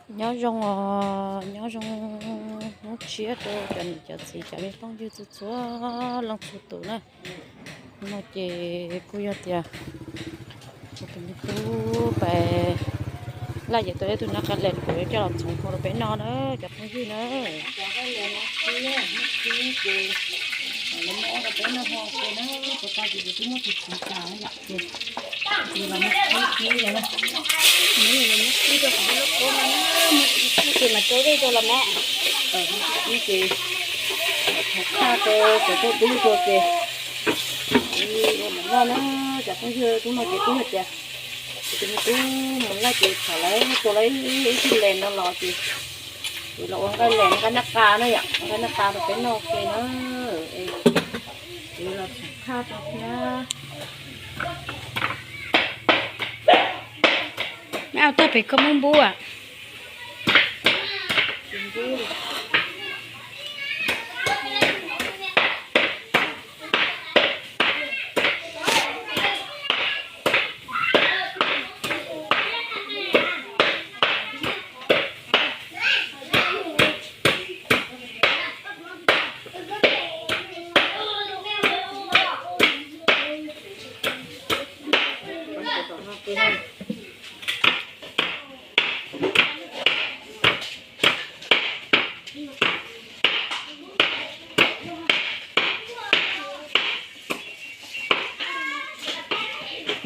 Nyob zoo os, nyob zoo hnub tshiab rau cov niam cov txiv cov me phooj ywg txhua txhua leej txhua tus na. Hnub no ces kuj yog tias kuv tus me tub pais laj ces tau ib tug nab qa les kuv yuav coj los txhoov hu rau peb noj na cov phooj ywg na. Ces mas rau dej rau los mas. Ces thov txhaj rau cov tub rau ces ua mam noj na, cov phooj ywg, hnub no ces kuj yog tias kuv tus me tub mus laj ces thaum lawv tua lawv ib tug les no los ces kuv los ua nqaij les nqaij nab qa na yom, nqaij nab qa rau peb noj ua ke na. Kuv los txhoov txhaj rau thiab. Nab, tag pem koj muab npub am.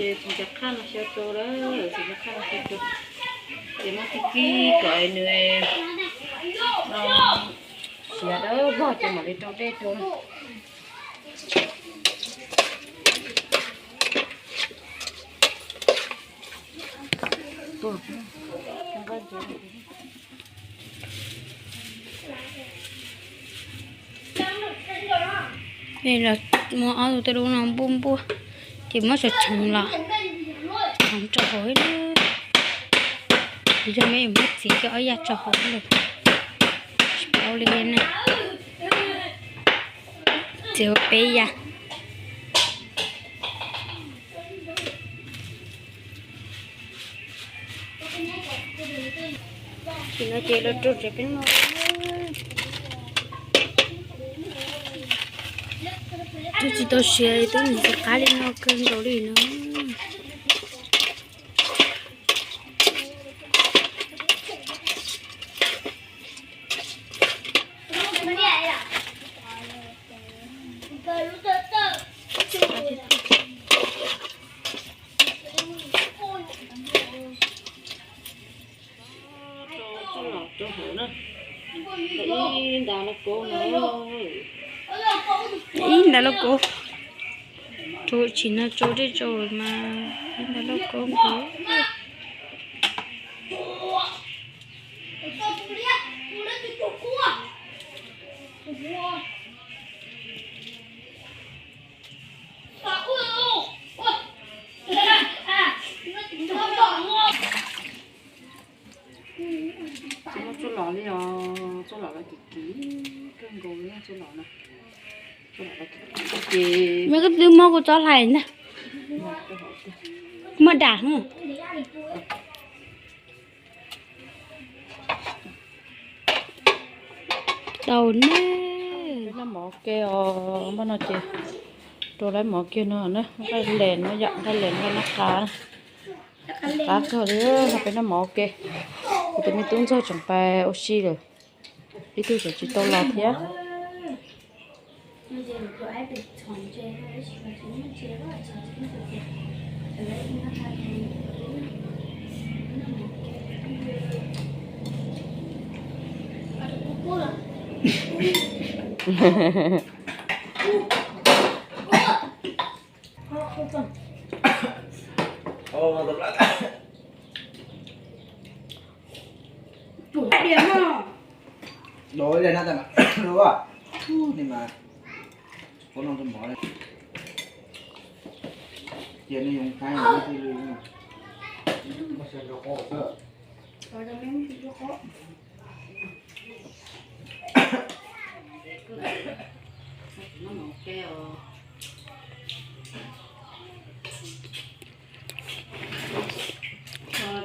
Ces txhoov cov qhaj no xyaw rau lawm, txhoov cov qhaj no xyaw rau. Ces muab kib kib kom nws siav dawb vog ces mam li rau dej rau. Los muab ob tug tej lub no npuaj npuaj, ces muab tso tshoov los, tshoov tso hauv. Yog me muab txiv coj ob yam tso hauv lawm, tsis paub li na. Txiv ua peb yam. Tam no ces los rau tsev peb noj. Twb tsis tau siav twb mus tsis qab li no kawg nkaus li no. Ib ntas lauj kaub, rau tsim no rau dej rau mas ib ntas lauj kaub nkaus. Tsis muaj txuj lom li os, txuj lom los kim kim kawg nkaus li txuj lom no. Txuj lom los kim kim ces nyob koj twb muab kuv txob hlais ntag. Muaj dam. Tau ne. Peb noj mov ua ke os, npaj no ces rau lawv mov kiag no na, nqaij les no yom, nqaij les nqaij nab qa. Qab kawg li, peb noj mov ua ke. Kuv tus me tub ntxawg tseem pais ua si lawm, ib tug tseem tsis tau los thiab.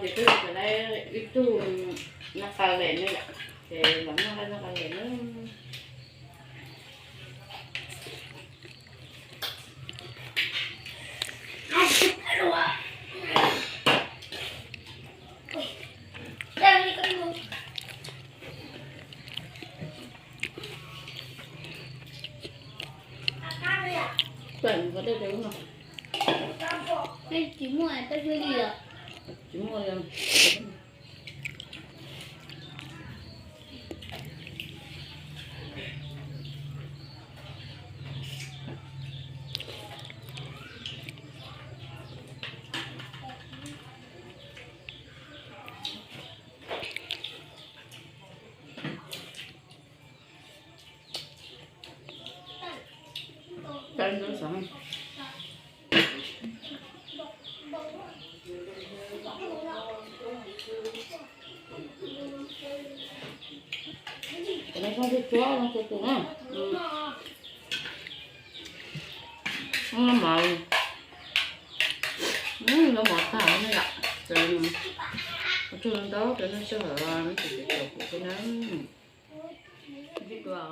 Ces twb tau lawv ib tug Noj qab lem ne yom, ces los noj noj qab lem ne. Tsis muaj, tsis muaj li. Cov no zoo tsuag tsuag, zoo tsuag tsuag na. Lub mov, lub mov tag no yom. Ces ua tsaug ntau rau nej sij hawm los nej tus pem kuv thiab na. Ib pliag dua.